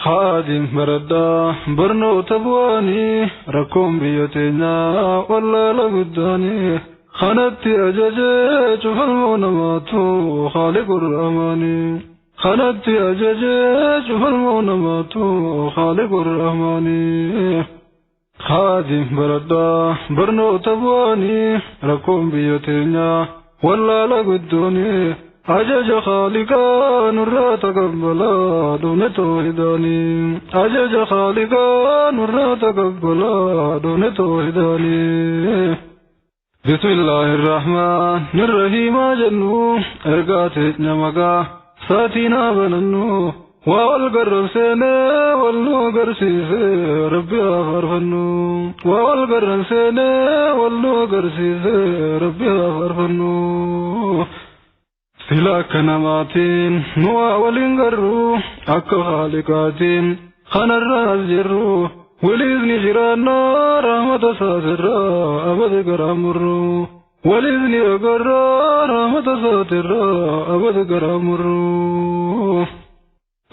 Khaadim baraddaa barnoota bu'aanii rakkoon biyya teenyaa wallaala guddaanii kanatti ajajee cufalmoo namaatu haaliqur rahmaanii kanatti ajajee cufalmoo namaatu haaliqur rahmaanii. Khaadim baraddaa barnoota bu'aanii rakkoon biyya teenyaa wallaala guddoonii. أجج خالقا نرى تقبلا دون توحيداني أجج خالقا نرى تقبلا دون توحيداني بسم الله الرحمن الرحيم جنو أرقات نمقا ساتينا بننو والقرب سيني والنو قرسيسي ربي أفرفنو والقرب سيني والنو قرسيسي ربي أفرفنو Sila akka namaatiin nu waa waliin garru akka haaliqaatiin kanarraas jirru waliizni jiraannaa rahmata isaatirraa abada garaa murru waliizni agarraa rahmata isaatirraa abada garaa murru.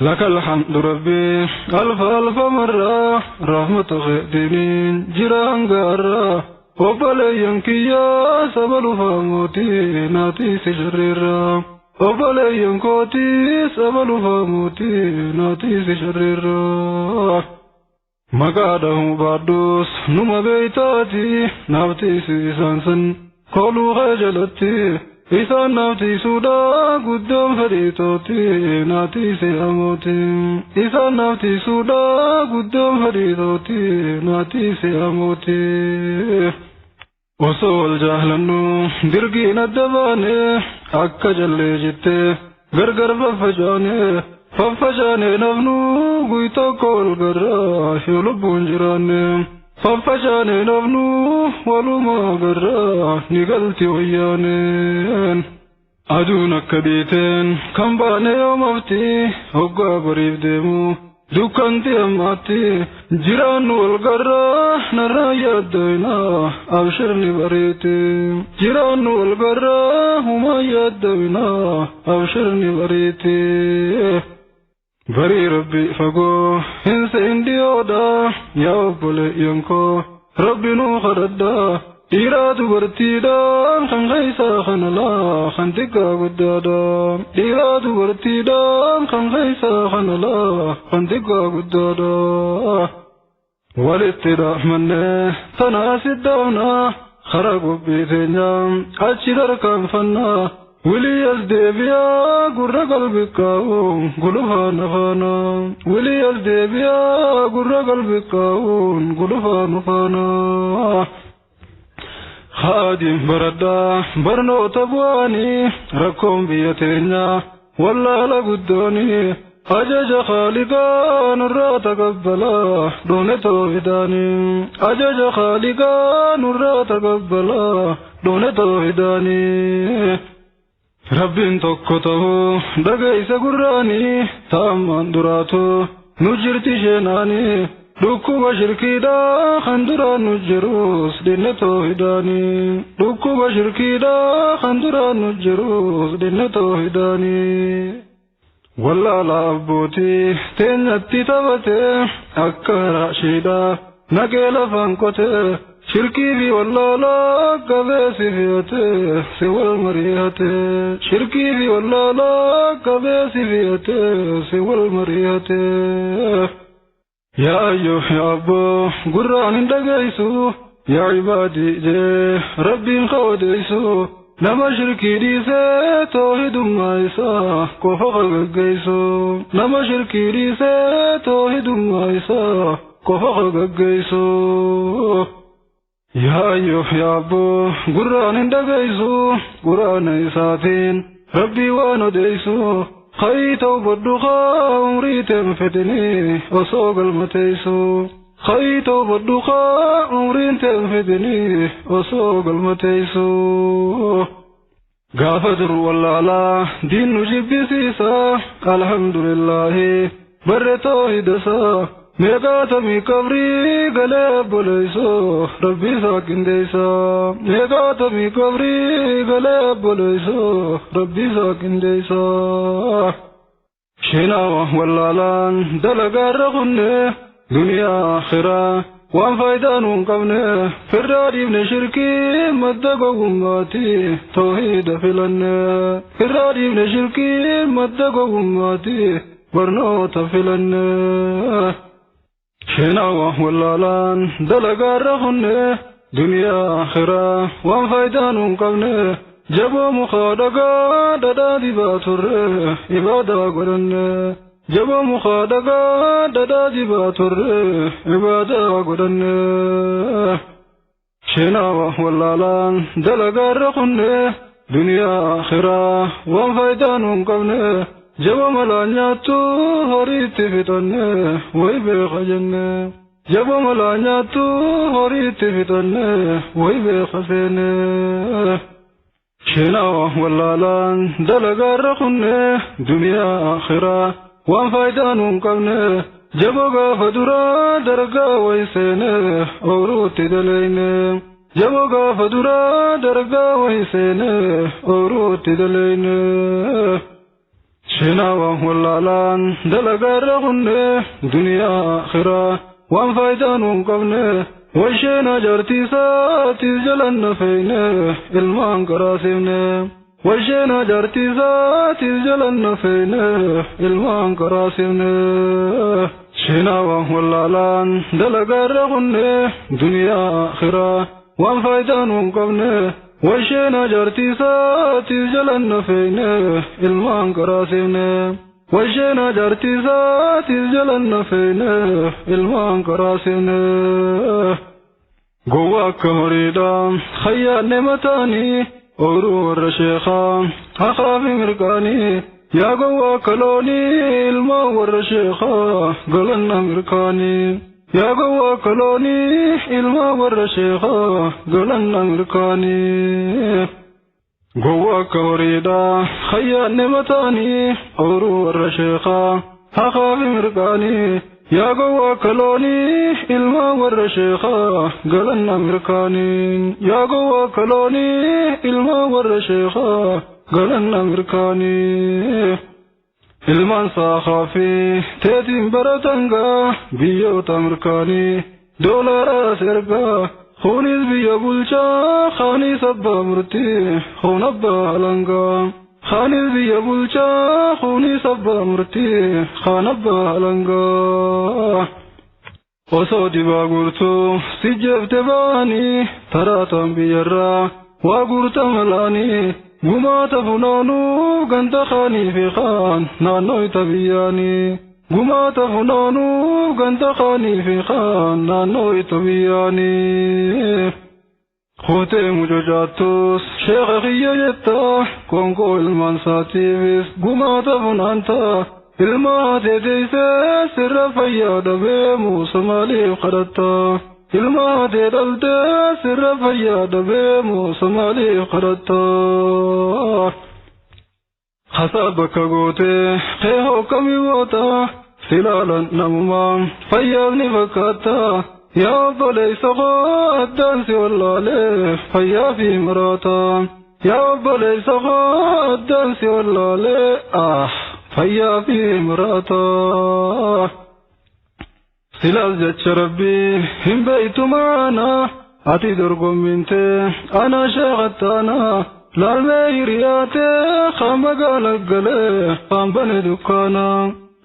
لك الحمد ربي ألف ألف مرة رحمة خيدين جيران قارة Obboleeyyan kiyyaa saba lufaa mootii naatii si sharriirra. Obboleeyyan kootii saba lufaa mootii naatii si sharriirra. Maqaa dhahuu baadhus numa beeytaati naaftiisi isaan san kooluu kee jalatti isaan naaftiisuudha guddoon fedhiitooti naatiisi hamooti. Isaan naaftiisuudha guddoon fedhiitooti naatiisi hamooti. Osoo wal jaalannu dirgiin adda baane akka jallee jettee gargar faffacaane faffacaane nafnu guy tokko wal garraa yoo lubbuun jiraanne faffacaane nafnu walumaa garraa ni galti wayyaaneen. Aduun akka dhiiteen kan baane yoomafti hoggaa bariif deemu. Dukkanti ammaatti jiraannu wal garraa narraa yaaddawinaa abshirni bareete. Jiraannu wal garraa humaa yaaddawinaa abshirni bareete. Barii rabbi fagoo hin se'in dhiyoodha yaa obboleeyyan koo rabbi nuu kadhadhaa. Dhiiraa dubartiidhaan kan keessaa kan alaa kan xiqqaa guddaadha. Dhiiraa dubartiidhaan kan keessaa kan alaa kan xiqqaa guddaadha. Walitti dhahmannee tanaa siddaamnaa karaa qubbii teenyaa achi tarkaanfannaa. Wilii as deebi'aa gurra qalbii kaa'uun gulufaan afaana. Wilii as deebi'aa gurra qalbii kaa'uun gulufaan afaana. Khaadim baraddaa barnoota bu'aanii rakkoon biyya teenyaa wallaala guddoonii ajaja haaliqaa nurraa taqabbalaa dhoone toohidaanii ajaja haaliqaa nurraa taqabbalaa dhoone toohidaanii. Rabbiin tokko ta'uu dhageessa gurraanii taammaan duraatu nu jirti sheenaanii. Dhukkuba shirkiidhaa kan duraan nu jirus dhinne toohidaanii. Dhukkuba shirkiidhaa kan duraan nu jirus dhinne toohidaanii. Wallaala abbootii teenyatti taphatee akka raashiidhaa naqee lafaan qotee shirkii fi wallaala qabee si fe'atee si wal mari'atee. Shirkii fi wallaala qabee si fe'atee si wal mari'atee. Yaa ayyuh yaa abboo gurraan hin dhageessu yaa ibaadii jee rabbiin kawadeessu nama shirkii dhiisee toohidummaa isaa qofa gaggeessu nama shirkii dhiisee toohidummaa isaa qofa gaggeessu. Yaa ayyuh yaa abboo gurraan hin dhageessu quraana isaatiin rabbii waan odeessu. Khayita ubadduqa umrii teen osoo galmateessu. Khayita ubadduqa umriin teen osoo galmateessu. Gaafa dur wallaalaa diin nu jibbisiisa alhamdulillahi barre toohidasa meeqaatamii qabrii galee obboleessoo rabbi isaa qindeessa. Meeqaatamii qabrii galee obboleessoo rabbi isaa qindeessa. Sheenawa wallaalaan dalagaarra kunne duniyaa akhiraa waan faayidaa nuun qabne firraa dhiifne shirkii madda gowwummaati toohida filanne firraa dhiifne shirkii madda gowwummaati barnoota filanne. Sheenawa wallaalaan dalagaarra kunne duniyaa akhiraa waan faayidaa nuun qabne jaboo mukaa dhagaa dhadhaa dibaa turre ibaadaa godhanne. Jaboo mukaa dhagaa dhadhaa dibaa turre ibaadaa godhanne. Sheenawa wallaalaan dalagaarra kunne duniyaa akhiraa waan faayidaa nuun qabne jaboo malaa nyaattu horiitti fixanne wayi beeka jenne. Jaboo malaa nyaattu horiitti fixanne wayi beeka seene. Sheenawa wallaalaan dalagaarra kunne duniyaa akhiraa waan faayidaa nuun qabne jaboo gaafa duraa dargaa wayi seene ooruutti daleyne. Jaboo gaafa duraa dargaa wayi seene ooruutti daleyne. Sheenawa wallaalaan dalagaarra kunne duniyaa akhiraa waan faayidaa nuun qabne waysheenaa jaartiisaatiis jalan nafeyne ilmaan karaasifne. Waysheenaa jaartiisaatiis jalan nafeyne ilmaan karaasifne. Sheenawa wallaalaan dalagaarra kunne duniyaa akhiraa waan faayidaa nuun qabne waysheenaa jaartiisaatiis jalan nafeyne ilmaan karaasifne. Waysheenaa jaartiisaatiis jalan nafeyne ilmaan karaasifne. Gowwaa akka horiidhaa hayyaanne mataanii ooyiruu warra sheekaa haqaa fi mirkaanii yaa gowwaa akka loonii ilmaan warra sheekaa galanna mirkaanii. Yaa gowwaa akka loonii ilmaan warra sheekaa galanna mirkaanii. Gowwaa akka horiidhaa hayyaanne mataanii ooyiruu warra sheekaa haqaa fi mirkaanii yaa gowwaa akka loonii ilmaan warra sheekaa galanna mirkaanii. Yaa gowwaa akka loonii ilmaan warra sheekaa galanna mirkaanii. Ilmaan saakaa fi teetiin baratangaa biyyoota mirkaanii doolaaraas ergaa kunis biyya bulchaa kaanis abbaa murtii kun abbaa alangaa. Kaanis biyya bulchaa kunis abbaa murtii kaan abbaa alangaa. Osoo dibaa guurtuu si jeefte ba'anii taraataan biyyarraa waa guurta malaanii gumaata funaanuuf ganda kaanii fi kaan naannoo ita biyyaanii. Gumaata funaanuuf ganda kaanii fi kaan naannoo ita biyyaanii. Kootee mucucaattus sheekha kiyya jetta konkoo ilmaan saatiifis gumaata funaanta ilma haatee deessee sirra fayyaa dhabee muusa maaliif kadhatta ilma haatee dhaltee sirra fayyaa dhabee muusa maaliif kadhatta. Hasaa bakka gootee kee hookamii goota silaalan namumaa fayyaaf ni fakkaata. Yaa obboleessa koo addaan si wallaalee fayyaa fi maraata. Yaa obboleessa koo addaan si wallaalee fayyaa fi maraata. Silaas jecha rabbii hin beeytu maana ati dorgommintee ana sheekattaana laalmee hiriyaatee kaan magaala galee kaan bane dukkaana.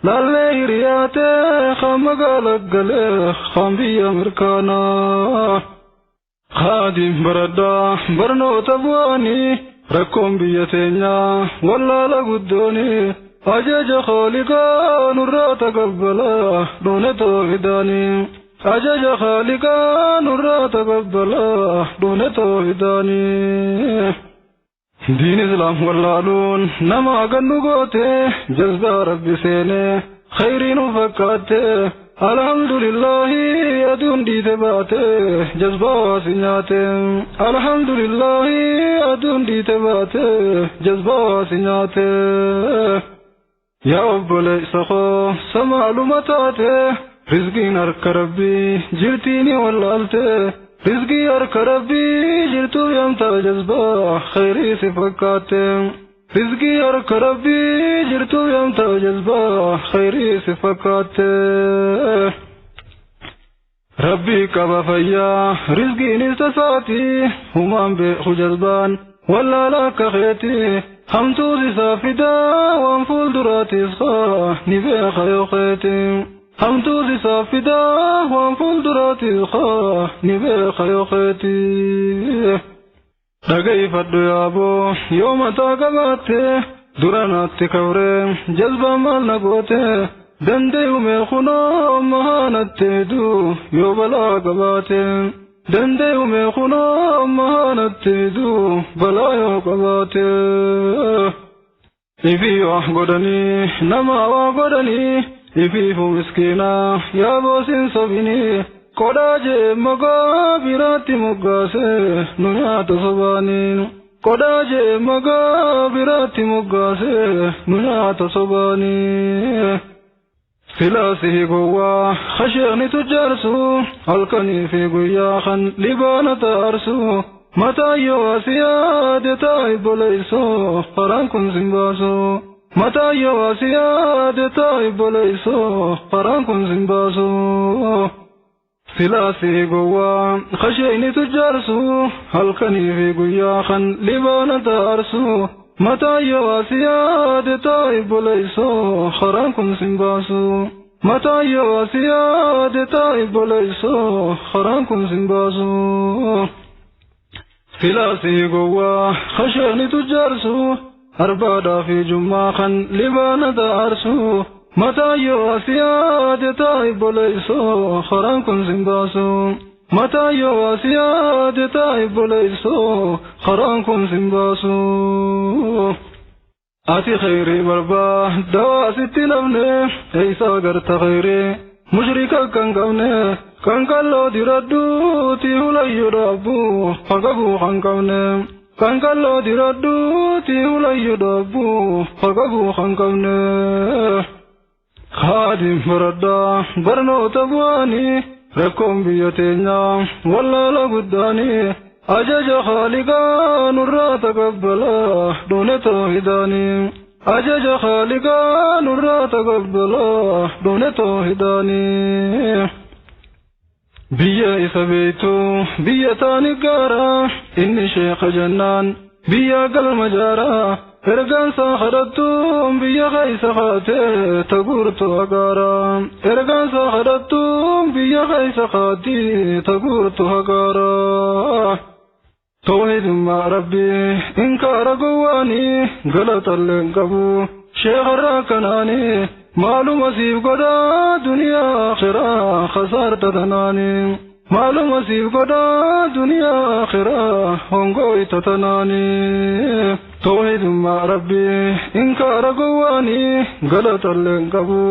Laalmee hiriyaatee kaan magaala galee kaan biyya mirkaanaa. Haadiin baradhaa barnoota bu'anii rakkoon biyya teenyaa wallaala guddoonii ajaja khaaliqaa nurraa taqabbalaa dhuune toofidaanii. Ajaja khaaliqaa nurraa taqabbalaa dhuune toofidaanii. Diin islaam wallaaluun nama gannu goote jazbaa rabbi seenee khayrii nu fakkaatte alhamdulillahi aduun dhiite baate jazbaa waasi nyaate alhamdulillahi aduun dhiite baate jazbaa waasi nyaate. Yaa obboleessa koo samaaluma taate rizqiin harka rabbii jirtiini wallaalte. Rizqii harka rabbii jirtuu yaamtaa jazbaa khayrii si fakkaate. Rizqii harka Rabbii jirtu yaamta jazbaa khayrii si fakkaatte. Rabbii qaba fayyaa rizqiinis tasaati humaan beeku jazbaan wallaala akka keeti hamtuus isaa fidaa waan fuulduraatis haa ni beeka yoo keeti. Hamtuus isaa fidaa waan fuulduraatis haa ni beeka yoo keeti. Dhaggeeffadhu yaaboo yoo mataa qabaatte dura naatti kawree jazbaan maal na goote. Dandeenyume kunoo mahaanatti fiduu yoo balaa qabaate. Dandeenyume kunoo mahaanatti fiduu balaa yoo qabaate. Ifii waa godhanii nama waa godhanii ifiifu miskiinaa yaaboo siin sobinii qodhaa jee magaa biraatti moggaase nu nyaata sobaanii. Qodhaa jee magaa biraatti moggaase nu nyaata sobaanii. Silaasii gowwaa khasheeni tujjaarsu halkanii fi guyyaa kan libaana taarsu mataa yoo asii yaade taa'i boleessu karaan kun sin baasu mataa yoo asii yaade taa'i boleessu karaan kun sin baasu. Silaasii gowwaa khasheeni tujjaarsu halkanii fi guyyaa kan libaana taarsu. Mataa yoo asii yaade taa'i boleessu karaan kun sin baasu. Mataa yoo asii yaade taa'i boleessu karaan kun sin baasu. Silaasii gowwaa khasheeni tujjaarsu arbaadhaa fi jummaa kan libaana taarsu. Mataa yoo asii yaade taa'i boleessu karaan kun sin baasu. Mataa yoo asii yaade taa'i boleessu karaan kun sin baasu. Ati khayrii barbaadda waa sitti namne eessa agarta khayrii mushrika kan qabne kan kalloo diradduuti hulayyu dhaabbu haqabuu kan qabne kan kalloo diradduuti hulayyu dhaabbu haqabuu kan qabne. Khaadim baraddaa barnoota bu'aanii rakkoon biyya teenyaa wallaala guddaanii ajaja khaaliqaa nurraa taqabbalaa dhuune toohidaanii ajaja khaaliqaa nurraa taqabbalaa dhuune toohidaanii. Biyya isa beektu biyya taani gaaraa inni sheekha jennaan biyya galma jaaraa ergaan isaa kadhattuun biyya keessa kaatee taguurtu hagaaraa ergaan isaa kadhattuun biyya keessa kaatee taguurtu hagaaraa. Toohidummaa Rabbii inkaara gowwaanii galatallee hin qabu sheekarraa kanaanii maaluma siif godhaa duniyaa akhiraa khasaarta tanaanii. Maaluma siif godhaa duniyaa akhiraa hongoo itti tanaanii. Toohidummaa Rabbii inkaara gowwaanii galatallee hin qabu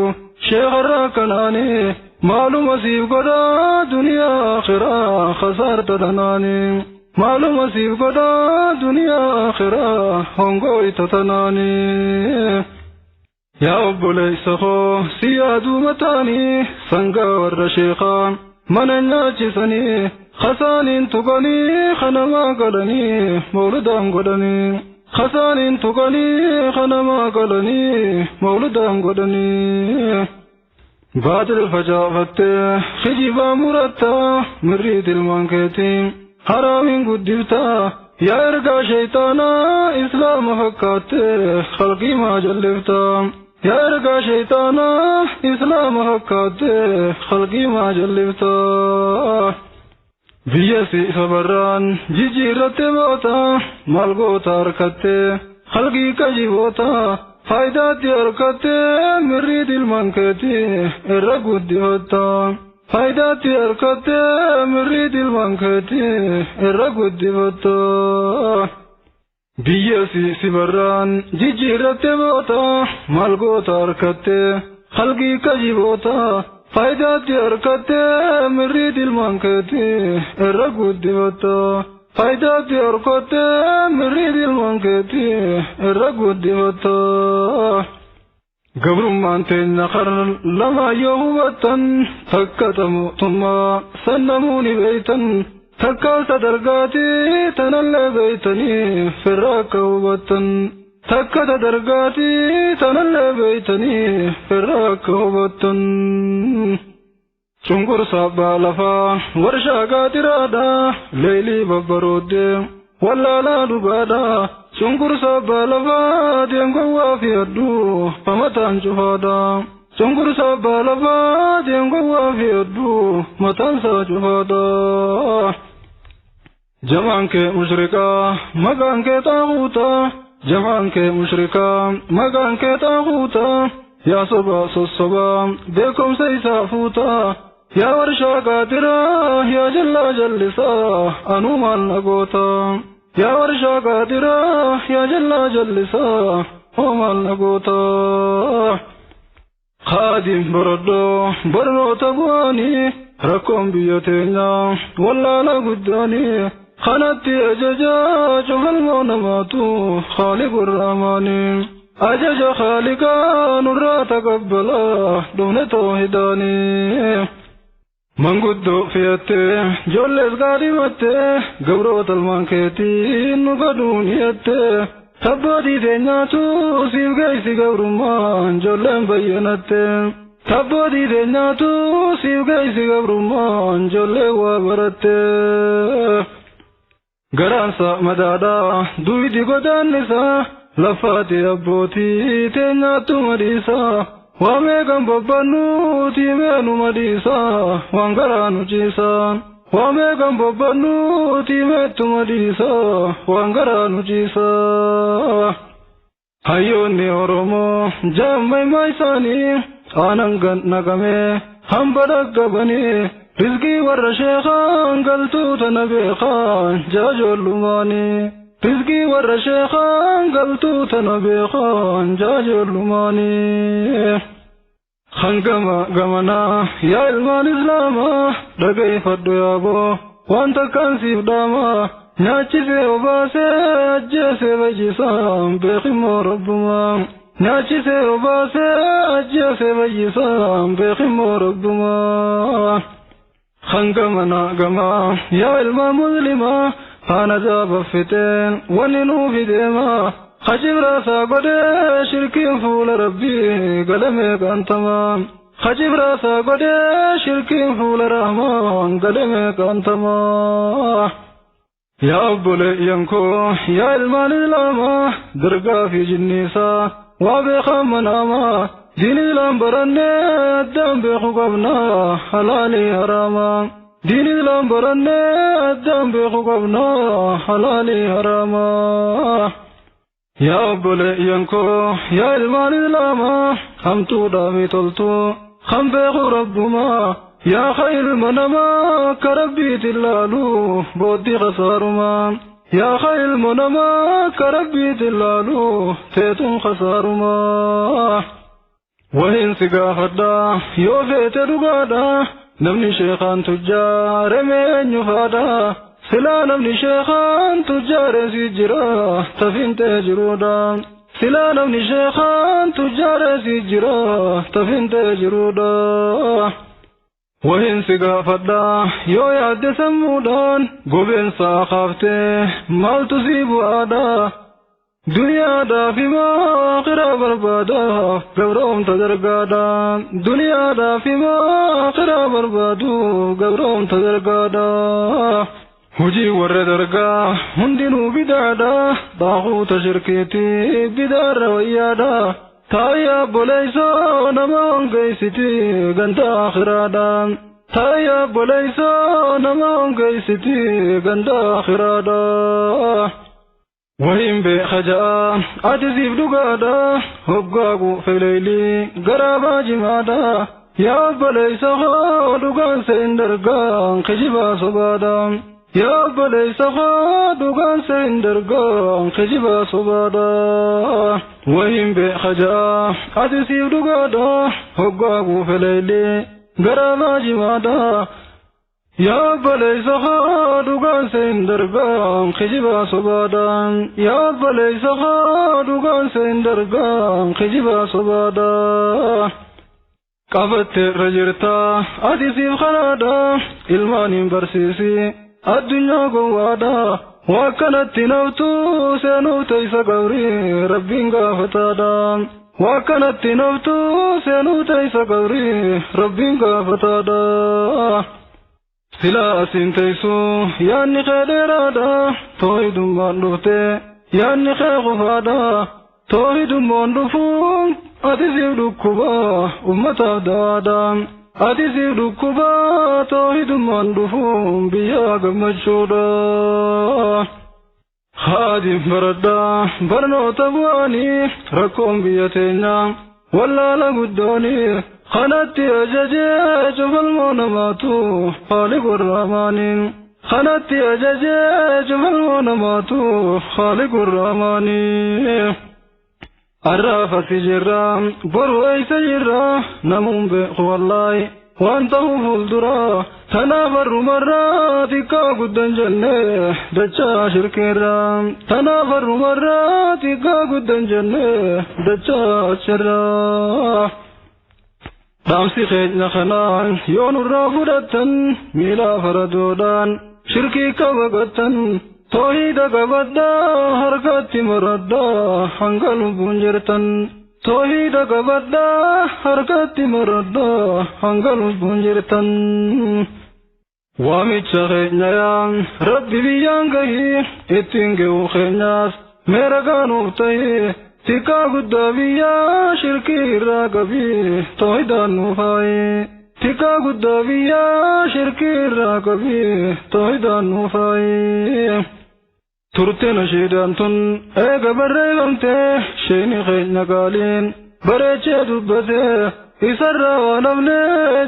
sheekarraa kanaanii maaluma siif godhaa duniyaa akhiraa khasaarta tanaanii. Maaluma siif godhaa duniyaa akhiraa hongoo itti tanaanii. Yaa obboleessa koo si yaaduu mataanii sangaa warra sheekaa mana nyaachisanii khasaaniin tuqanii kanamaa galanii mawlidaan godhanii khasaaniin tuqanii kanamaa galanii mawlidaan godhanii. Baatil facaafattee kijibaa murattaa mirrii tilmaan keetiin haraamiin guddiftaa yaa ergaa shaytaanaa islaama fakkaattee khalqii maa jalliftaa. Yaa ergaa shaytaanaa islaama fakkaattee khalqii maa jalliftaa. Biyya si isa barraan jijjiirratte boota maal goota harkattee khalqii qajiboota faayidaatti harkattee mirrii dilmaan keetii irra guddifatta. Faayidaatti harkattee mirrii dilmaan keetii irra guddifatta. Biyya si barraan jijjiirratte boota maal goota harkattee khalqii qajiboota faayidaatti harkattee mirrii dilmaan keetii irra guddifatta. Faayidaatti harkattee mirrii dilmaan keetii irra guddifatta. Gabrummaan teenya qarna lama yoo hubattan takka mootummaa sannamuu ni beeytan takka sadargaatii tanallee beeytanii firra akka hubattan Takka tadargaatii tanallee beeytanii irraa akka hubattan. Cunqursaa abbaa lafaa warshaa gaatiraadhaa leelii babbarooddee wallaalaa dhugaadhaa. Cunqursaa abbaa lafaa deengowwaa fi hedduu mataan cufaadhaa. Cunqursaa abbaa lafaa deengowwaa fi hedduu mataansaa cufaadhaa. Jamaan kee mushrikaa maqaan kee xaaquutaa. Jamaan kee mushrikaa maqaan kee xaaquutaa. Yaa soba sossobaa beekumsa isaa fuutaa. Yaa warshaa qaatiraa yaa jallaa jallisaa anuu maal na gootaa. Yaa warshaa qaatiraa yaa jallaa jallisaa oo maal na gootaa. Khaadim boroddoo barnoota bu'aanii rakkoon biyya teenyaa wallaala guddaanii. Kanatti ajajaa cufalmoo namaatu khaaliqu rahmaanii. Ajaja khaaliqaa nurraa taqabbalaa dhumne toohidaanii. Manguddoo fiyattee ijoollees gaadhimattee gabroota ilmaan keetiin nu gaduun hiyattee tabbootii teenyaatu siif geessi gabrummaan ijoolleen bayyanattee. Tabbootii teenyaatu siif geessi gabrummaan ijoolleen waa barattee. Garaansa madaadhaa duwidi godaannisaa lafaati abbootii teenyaattu madiisaa waa meeqan bobbannuu tiimeenu madiisaa waan garaa nu ciisaa waa meeqan bobbannuu tiimeettu madiisaa waan garaa nu ciisaa. Hayyoonni Oromoo jaammaymaa isaanii aanan naqamee hamba dhaqqabanii. Rizqii warra sheekaan galtuu tana beekaan jaajoollumaanii. Rizqii warra sheekaan galtuu tana beekaan jaajoollumaanii. Hangama gamanaa yaa ilmaan islaamaa dhageeffadhu yaaboo waan takkaan siif dhaamaa nyaachisee obaasee ajjeesee fayyisaa beekimmoo rabbumaa. Nyaachisee obaasee ajjeesee fayyisaa beekimmoo rabbumaa. Hangama gamaa yaa ilmaan muslimaa haana jaabafiteen wanni nuuf deemaa hajibraasaa godhee shirkiin fuula rabbii galamee qaantamaa hajibraasaa godhee shirkiin fuula rahmaan galamee qaantamaa. Yaa obboleeyyan koo yaa ilmaan islaamaa dargaa fi jinniisaa waa beekan manaamaa. Diin islaam barannee addaan beeku qabnaa halaalii haraamaa. Diin islaam barannee addaan beeku qabnaa halaalii haraamaa. Yaa obboleeyyan koo yaa ilmaan islaamaa hamtuudhaa fi toltuu kan beeku rabbumaa. Yaa ilma namaa akka rabbiitti ilaalu booddee khasaarumaa. Yaa ilma namaa akka rabbiitti ilaalu teetuun khasaarumaa. Wahiin si gaafadhaa yoo feete dhugaadhaa namni sheekaan tujjaare eenyu faadhaa silaa namni sheekaan tujjaare si jira tafintee jiruudha silaa namni sheekaan tujjaare si jira tafintee jiruudha. Wahiin si gaafadhaa yoo yaadde sammuudhaan gobeensaa kaaftee maaltu si bu'aadhaa. Duniyaadhaaf himaa akhiraa barbaadaaf gabroomta dargaadhaa. Duniyaadhaaf himaa akhiraa barbaadu gabroomta dargaadhaa. Hojii warra dargaa hundinuu bidaadhaa. Daakuuta shirkiitii bidaarra wayyaadhaa. Taayyaa obboleessoo nama hongeessiti ganda akhiraadhaa. Taayyaa obboleessoo nama hongeessiti ganda akhiraadhaa. Wahiin beeka ja'a ati siif dhugaadhaa hoggaa quufe leelii garaa baajimaadhaa yaa obboleessa koo dhugaan seen dargaan kijibaa sobaadhaa yaa obboleessa koo dhugaan seen dargaan kijibaa sobaadhaa Wahiin beeka ja'a ati siif dhugaadhaa hoggaa quufe leelii garaa baajimaadhaa. Yaa obboleessa koo dhugaan seen dargaan kijibaa sobaadhaan. Yaa obboleessa koo dhugaan seen dargaan kijibaa sobaadhaan. Qabattee irra jirtaa ati siif kanaadhaa ilmaan hin barsiisi addunyaa gowwaadhaa. Wakkanatti naftu seenuu teessa qabrii rabbiin gaafataadha. Wakkanatti naftu seenuu teessa qabrii rabbiin gaafataadha. Silaa asiin teessu yaanni kee dheeraadha. Toohidummaan dhufte yaanni kee qofaadha. Toohidummaan dhufuun ati siif dhukkuba ummataaf dawaadha. Ati siif dhukkuba toohidummaan dhufuun biyya gammachuudha. Haadiif baradhaa barnoota bu'anii rakkoon biyya teenyaa wallaala guddoonii kanatti ajajee cufalmoo namaatu haali gurraamaanii. Kanatti ajajee cufalmoo namaatu haali gurraamaanii. Arraafasi jirra boru eeysa jirra namuun beeku wallaahi waan ta'uu fuuldura tanaaf har'umarraa xiqqaa guddan jenne dachaa shirkeerra tanaaf har'umarraa xiqqaa guddan jenne dachaa achirra. Dhaamsi keenya kanaan yoo nurraa fudhattan miila faradoodhaan shirkii kabaqattan toohida qabadhaa harkatti maradhaa hanga lubbuun jirtan. Toohida qabadhaa harkatti maradhaa hanga lubbuun jirtan. Waamicha keenya yaa rabbi biyyaan gahii ittiin ga'u keenyaas meera gaanuuf ta'ee xiqqaa guddaa biyyaa shirkii irraa qabii toohidaan nuuf haayee. Xiqqaa guddaa biyyaa shirkii irraa qabii toohidaan nuuf haayee. Turte nashiidaan tun eega barreeffamtee sheeni keenya qaaliin bareechee dubbatee isarraa waan hafne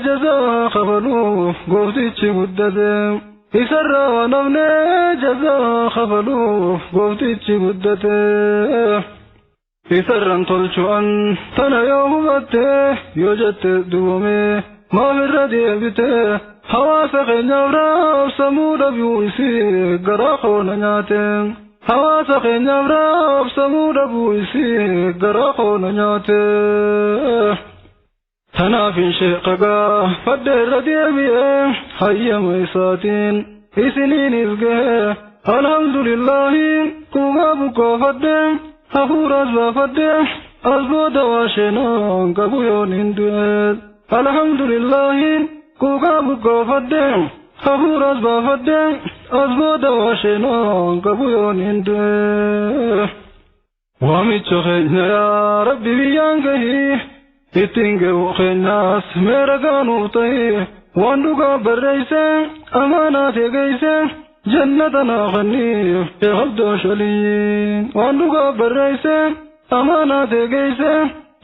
jazaa kafaluuf gooftichi guddate. Isarraa waan hafne jazaa kafaluuf gooftichi guddate. Isarraan tolchu'an tana yoo hubatte yoo jette duwwame maaf irra deebite hawaasa keenyaaf raabsamuu dhabuu isii garaa koona nyaate. Hawaasa keenyaaf raabsamuu dhabuu isii garaa koona nyaate. Tanaaf hin sheeqagaa fadda irra deebi'ee hayyama isaatiin isiniinis gahe alhamdulillaahi kuugaa buqqoofadhe hafuuras baafadhe as booda waa sheenaan qabu yoon hin du'e. Alhamdulillaahi kuugaa buqqoofadhe hafuuras baafadhe as booda waa sheenaan qabu yoon hin du'e. Waamicha keenya yaa rabbi biyyaan gahii ittiin ga'u keenyaas meera gaanuuf ta'ee waan dhugaa barreesse amaanaa teegeesse jannata naa kenniif sheekh shaliin waan dhugaa barreesse amaanaa teegeesse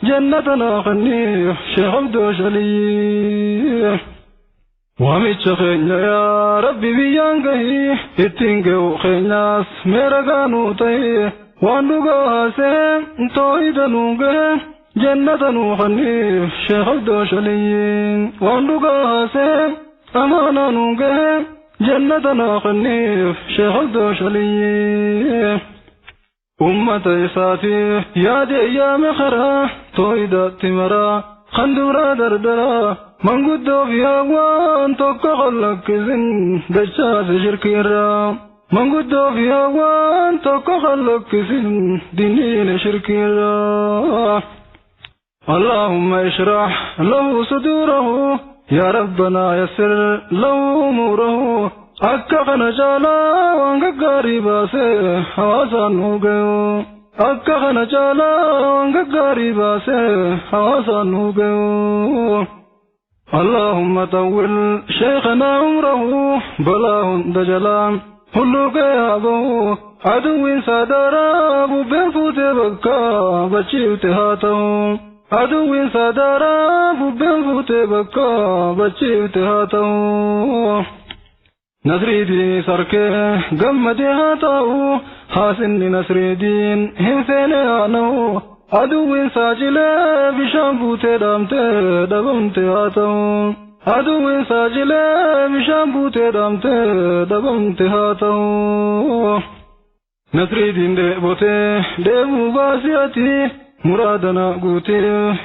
jannata naa kenniif sheekh shaliin. Waamicha keenya yaa rabbi biyyaan gahii ittiin ga'u keenyaas meera gaanuu ta'ee waan dhugaa haasee toohida nuu gahe jannata nuu kenniif sheekh shaliin waan dhugaa haasee amaanaa nuu gahe jannata naa kenniif sheekh shaliin. Ummata isaatiif yaade ayyaame karaa toohidaatti maraa kan duraa dardaraa manguddoof yaawwan tokko qallakkisin dachaase shirkiirraa. Manguddoof yaawwan tokko qallakkisin diniina shirkiirraa. اللهم اشرح له صدوره يا ربنا يسر له أموره akka kana caalaa waan gaggaarii baasee hawaasaan nuu gayu. Akka kana caalaa waan gaggaarii baasee hawaasaan nuu gayu. اللهم طول شيخنا عمره بلاه دجلا هلوك يا أبو عدو صدرا ببين فوت بكا بچيوت هاتو عدو صدرا ببين فوت بكا بچيوت هاتو نصري دين سركه قمتي هاتو حاسن نصري دين هنسين آنو عدو ساجله بشام بوته دامته دبمته هاتو عدو ساجله بشام بوته دامته دبمته هاتو نصري دين دبوته دبو باسياتي مرادنا قوتي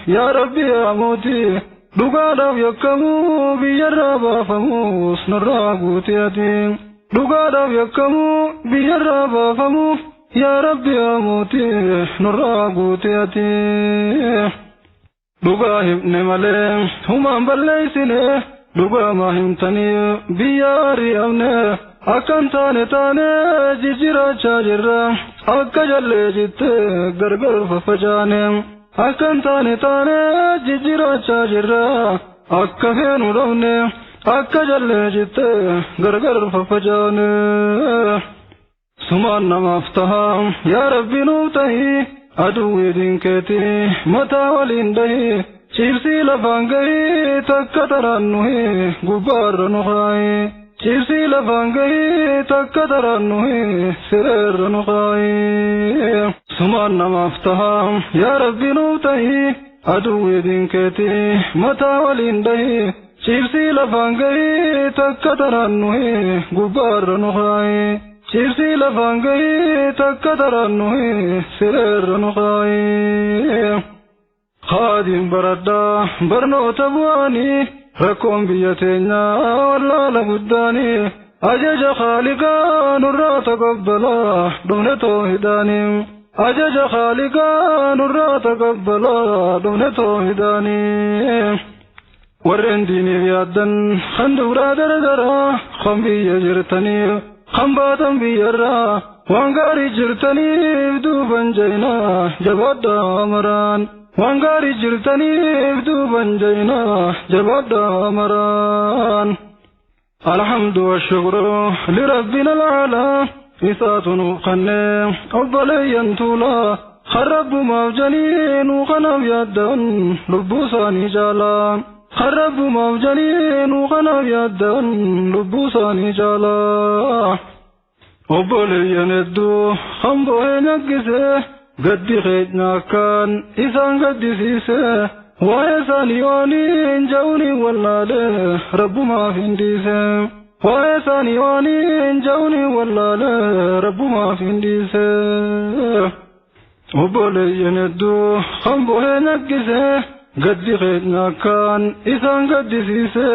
يا ربي يا موتي dhugaadhaaf yakkamuu biyyarraa baafamuus narraa guuteeti. Dhugaadhaaf yakkamuu biyyarraa baafamuu yaa Rabbi yaa mootii nurraa guuti ati. Dhugaa himne malee humaan balleessine dhugaa maa himtanii biyya ari'amne akkan taane taane jijjiirachaa jirra akka jallee jitte gargar faffacaane akkan taane taane jijjiirachaa jirra akka feenu dhabne akka jallee jitte gargar faffacaane. Sumaan namaaf taha yaa Rabbi nuuf tahi aduwwi dinkeetii mataa waliin dhahi ciibsii lafaan gahii takka taraan nuhi gubbaarra nu kaayi ciibsii lafaan gahii takka taraan nuhi sireerra nu kaayi. Sumaan namaaf taha yaa Rabbi nuuf tahi aduwwi dinkeetii mataa waliin dhahi ciibsii lafaan gahii takka taraan nuhi gubbaarra nu kaayi. Ciibsii lafaan gahii takka taraan nuhi sireerra nu kaayi. Haadiin baradhaa barnoota bu'aanii rakkoon biyya teenyaa wallaala guddaanii ajaja khaaliqaa nurraa taqabbalaa dhumne toohidaanii. Ajaja khaaliqaa nurraa taqabbalaa dhumne toohidaanii. Warreen diiniif yaaddan kan duraa dardaraa kan biyya jirtaniif kan baatan biyyarraa waan gaarii jirtaniif duuban jaynaa jabaadhaa maraan. Waan gaarii jirtaniif duuban jaynaa jabaadhaa maraan. Alhamdu washukru lirabbina alcaalaa isaatu nuuf kennee obboleeyyan tuulaa kan rabbumaaf janii nuu kanaaf yaaddan lubbuu isaanii jaalaa. Kan rabbumaaf janii nuu kanaaf yaaddan lubbuu isaanii jaalaa. Obboleeyyan hedduu kan bo'ee nyaggisee gaddi keenya akkaan isaan gaddisiise waa'ee isaanii waaniin ja'uuni wallaalee rabbumaaf hin dhiise. Waa'ee isaanii waaniin ja'uuni wallaalee rabbumaaf hin dhiise. Obboleeyyan hedduu kan bo'ee nyaggisee gaddi keenya akkaan isaan gaddisiise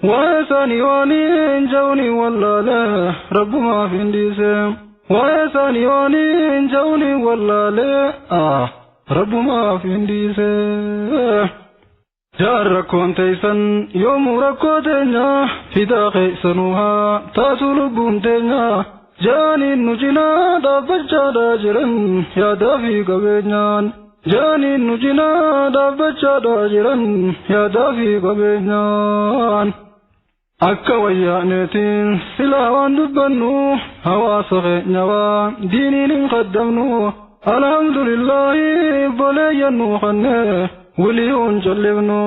waa'ee isaanii waaniin ja'uuni wallaalee rabbumaaf hin dhiise. Waa'ee isaanii waaniin ja'uuni wallaalee rabbumaaf hin dhiise. Jaan rakkoon teessan yoomuu rakkoo teenya fidaa keessanuu haa taatu lubbuun teenya jaaniin nu cinaa dhaabbachaadhaa jiran yaadaa fi qabeenyaan. Jaaniin nu cinaa dhaabbachaadhaa jiran yaadaa fi qabeenyaan. Akka wayyaaneetiin silaa waan dubbannu hawaasa keenya waan diiniin hin qaddamnu alhamdulillaahi obboleeyyan nuu kennee walii jallifnu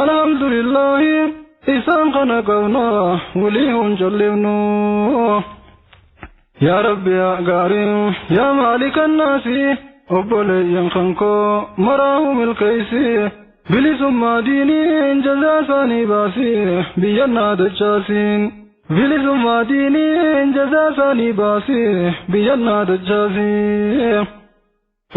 alhamdulillaahi isaan kana qabna walii jallifnu. Yaa Rabbi yaa gaarii yaa maalika naasi obboleeyyan kan koo maraa'u milkeessi. Bilisummaa diiniin jazaa isaanii baasii biyya naa dachaasiin. Bilisummaa diiniin jazaa isaanii baasii biyya naa dachaasiin.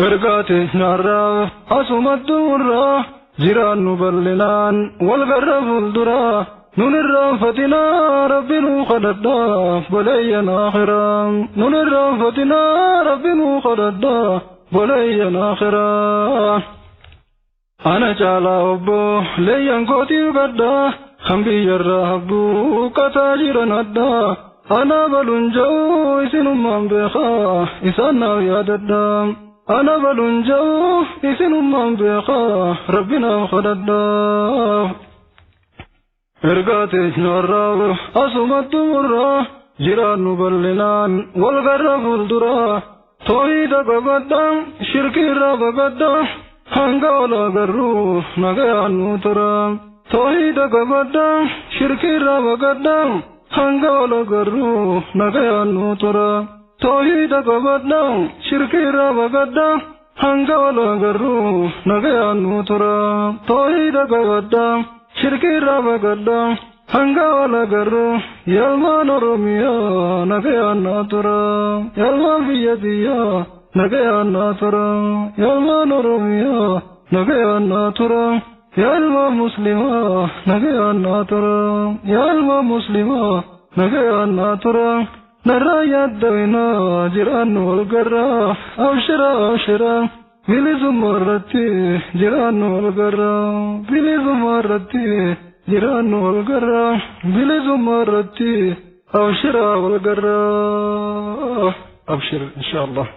Ergaa teenyarraa asumattu irraa jiraannu bal'inaan wal garra fuulduraa nun irraanfatinaa rabbi nuu kadhadhaa boleeyyan akhiraa. Nun irraanfatinaa rabbi nuu kadhadhaa boleeyyan akhiraa. Ana caalaa obbo leeyyan kootiif gaddaa kan biyyarraa habbuu qataa jiran addaa ana baluun ja'uu isinummaan beekaa isaan naaf yaadadhaa. Ana baluun ja'uu isinummaan beekaa rabbi naaf kadhadhaa. Ergaa teenyarraa asumattu murraa jiraannu bal'inaan wal garra fuulduraa toohida qabadhaa shirkiirraa baqadhaa. Hanga wal agarruu nagayaan nu tura. Toohida qabadhaa shirkiirraa baqadhaa hanga wal agarruu nagayaan nu tura. Toohida qabadhaa shirkiirraa baqadhaa hanga wal agarruu nagayaan nu tura. Toohida qabadhaa shirkiirraa baqadhaa hanga wal agarruu yaalmaan Oromiyaa nagayaan na tura. Yaalmaan biyya tiyyaa nagayaan na tura. Yaalmaan Oromiyaa nagayaan na tura. Yaalmaan Muslimaa nagayaan na tura. Yaalmaan Muslimaa nagayaan na tura. Narraa yaaddawinaa jiraannu wal garraa abshira abshira bilisummaa irratti jiraannu wal garraa bilisummaa irratti jiraannu wal garraa bilisummaa irratti abshira wal garraa abshir inshaallah.